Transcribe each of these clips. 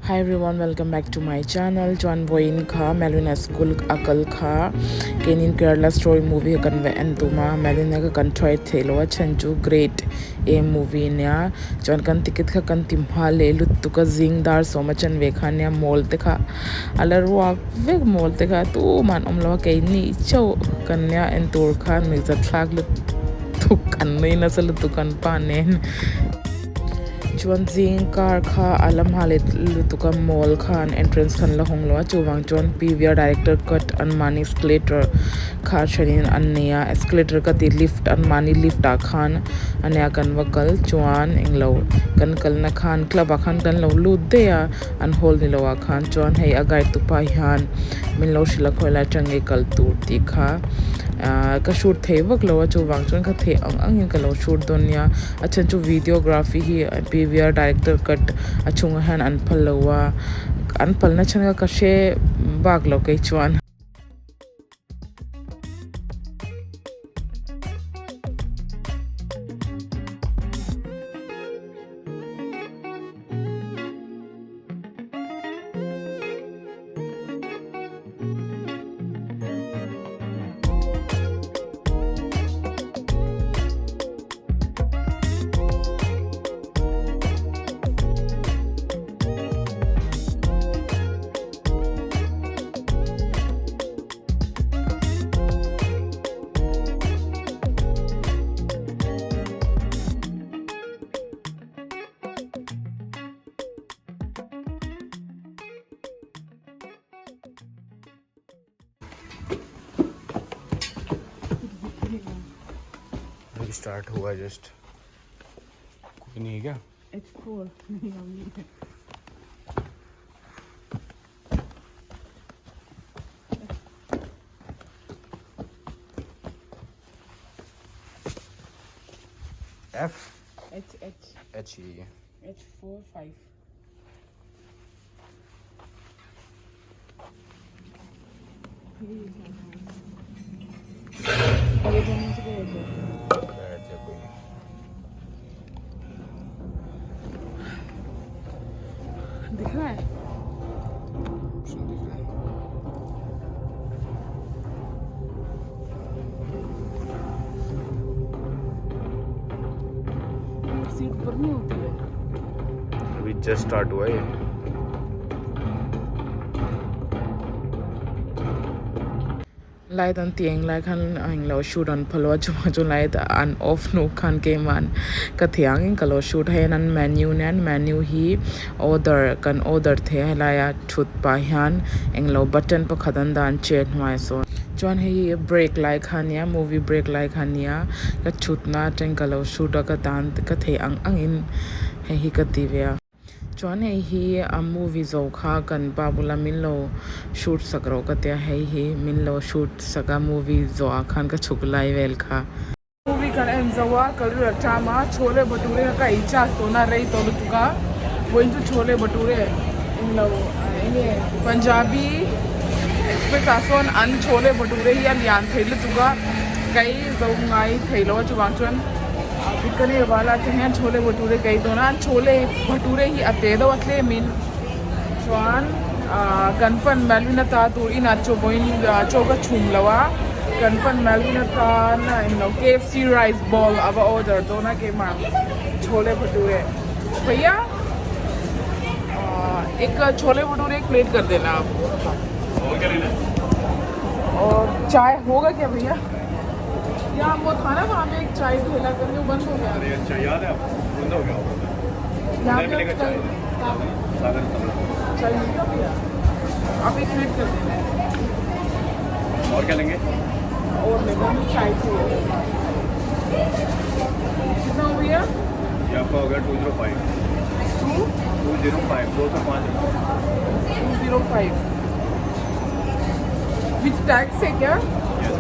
Hi everyone welcome back to my channel chuan vawiin kha Malwina school a kal kha keinin Kerala story movie kha kan va en tum a Malwina kha kan try theih loh a chhan chu grade A movie ania chuan kan ticket kha kan ti hma leh lutuk a zing dar sawm a chan ve kha ania mall te kha a la ruak vek mall te kha tumah an awm lo a keini chauh kan nia en tur khan nuihzat thlak lutuk an nui nasa lutuk an pa nen. Chuan zing car kha a la hma leh lutuk a mall khan entrance khan la hawng lo a chuvang chuan P V R director cut an mahni escalator kha a thenin an nei a escalator ka tih lift an mahni lift ah khan a nia kan va kal chuan englo kan kalna khan club ah khan kan lo lut daih a an hall ni lo ah khan chuan hei a guide tu pa hian min lo hrilh a khawi lai atang nge kal tur tih kha ahh ka shoot thei vak lo a chuvang chuan ka theih ang ang in ka lo shoot dawn nia a chhan chu videography hi P V R director cut a chhungah hian an phal lo a an phalna chhan kha ka hre bak lo kei chuan. अभी स्टार्ट हुआ है जस्ट कोई नहीं है क्या H four नहीं अभी F H H H E H four five और ये दोनों से कोई बैठ जा कोई नहीं दिख रहा है ऑप्शन दिख रहा है सीट पर नहीं होती है अभी जस्ट स्टार्ट हुआ है ये Light an tih eng lai khan a englo shoot an phal lo a chuvang chu light an off hnu khan keimah ka thei angin ka lo shoot a hei an menu nen menu hi order kan order thei a helaia thut pah hian englo button pakhat an dah an chair hnuaiah sawn chuan hei hi break lai kha ania movie break lai kha ania ka thutna atangin ka lo shoot a ka tan ka theih ang angin hei hi ka ti ve a. Chuan hei hi a movie zo kha kan pa bula min lo shoot sak rawh ka tia hei hi min lo shoot sak a movie zawh ah khan ka chhuk lai vel kha. Movie kan en zo a ka rilru a ṭam a chhole bhature kha ka ei chak tawhna rei tawh lutuk a vawiin chu chhole bhature englo eng nge punjabi express ah sawn an chhole bhature hi a lian thei lutuk a ka ei zo ngai thei lo a chuvang chuan Bikaner wala te hian chhole bhature ka ei dawn a an chhole bhature hi a te deuh a tlem in chuan ah kan pan Malvin ata tur inah chaw vawiin chaw ka chhum lo a kan pan Malvin atan a englo K F C rice bowl a va order dawn a keimah chhole bhature bhaiya ah ek chhole bhature ek plate kar dena aap और चाय होगा क्या भैया यहाँ वो था ना वहाँ पे एक चाय ठेला करके वो बंद हो गया अरे अच्छा याद है आपको बंद हो गया वो। यहाँ नहीं पे मिलेगा चाय चाय। सागर तमला चाय मिलेगा भैया आप एक प्लेट कर देना और क्या लेंगे और मेरे को चाय चाहिए कितना हो भैया ये आपका हो गया 205 टू 205 205 रुपये 205 विथ टैक्स है क्या यस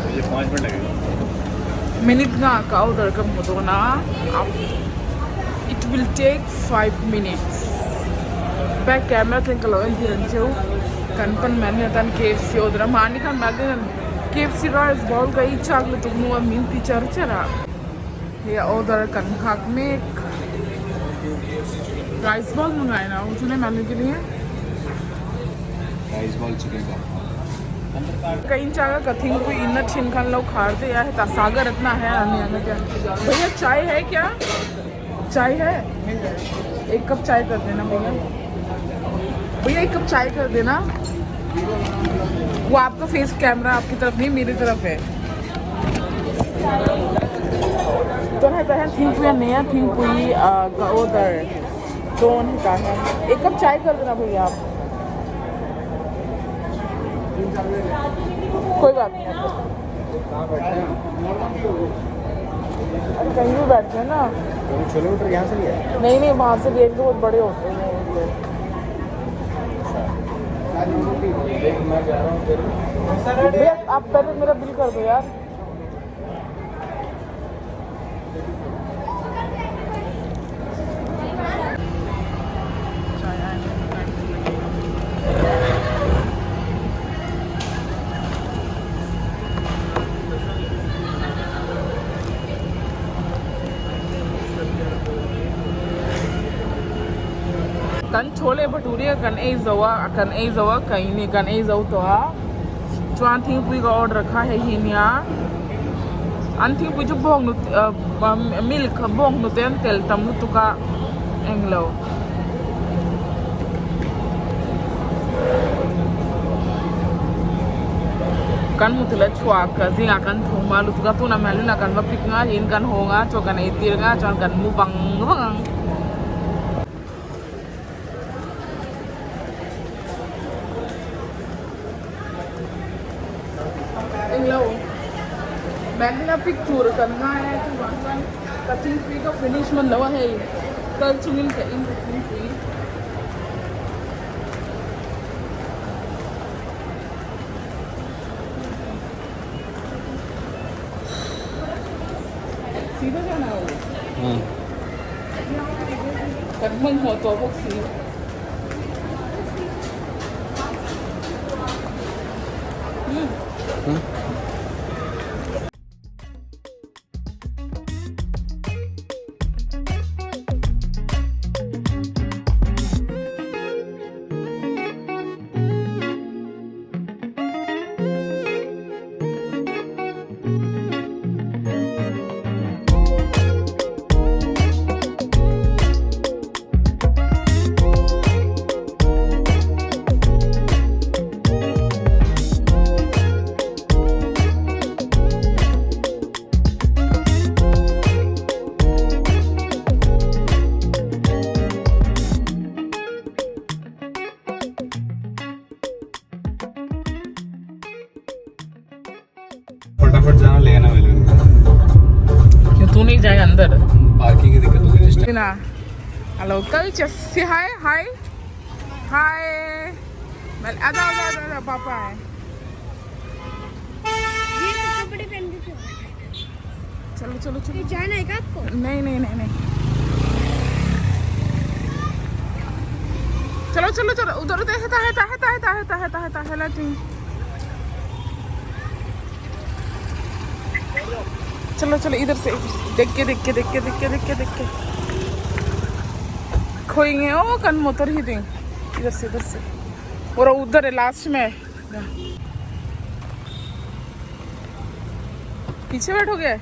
मुझे 5 मिनट लगेगा minute nga ka order ka hmu dawn a it will take 5 minutes back camera thleng ka lo en tir ang cheu kan pan mai ania tan K F C order a mahni khan mahni hian K KFC rice bowl ka ei chak lutuk hnu a min ti char char a. Hei a order kan nghak mek. Rice bowl mangai na chune menu ke liye. Rice bowl chicken Ka in chak a ka thingpui in na thin khan lo khar daih a hetah sagar ratna hai a ni ang a bhaiya chai hai kya? Chai hai? Ek cup chai kar dena bhaiya. भैया एक cup चाय कर देना वो आपका face camera आपकी तरफ नहीं मेरी तरफ है chuan hetah hian thingpui a nei a thingpui ah ka order dawn hetah hian ek cup chai kar dena bhaiya aap koi baat nahi अरे कहीं भी बैठते हैं ना छोले भटूरे यहाँ से लिया नहीं नहीं वहाँ से लिए बहुत बड़े होते हैं वो लोग। देख मैं जा रहा हूँ फिर भैया आप पहले मेरा बिल कर दो यार Kan chole bhature kan ei zo a kan ei zo a kai ni kan ei zo tawh a chuan thingpui ka order kha hei hi nia an thingpui chu bawng nu ah milk bawng hnute an tel tam lutuk a englo. Kan hmu thil a chhuak zingah kan thawm a lutuk a tunah Malina kan va pick nga in kan haw nga chaw kan ei tir nga chuan kan mu vang vang ang. Englo Malina pick tur kan ngai a chuvang chuan ka thingpui ka finish hman lo a hei kal chungin ka in ka thingpui. Sida जाना है kan hmanhmawh tawh bawk si. फटाफट जाना ले आना मेरे क्यों तू नहीं जाएगा अंदर पार्किंग की दिक्कत होगी ना hello culture say hi hi hi आजा आजा आजा पापा है ये कपड़े पहन के क्यों चलो चलो चलो जाना है क्या आपको नहीं नहीं नहीं नहीं चलो चलो चलो उधर उधर है है है है है है है है है चलो चलो इधर से देख के देख के देख के देख के देख के देख के खोएंगे ओ कन मोटर ही दें इधर से इधर से और उधर है लास्ट में पीछे बैठोगे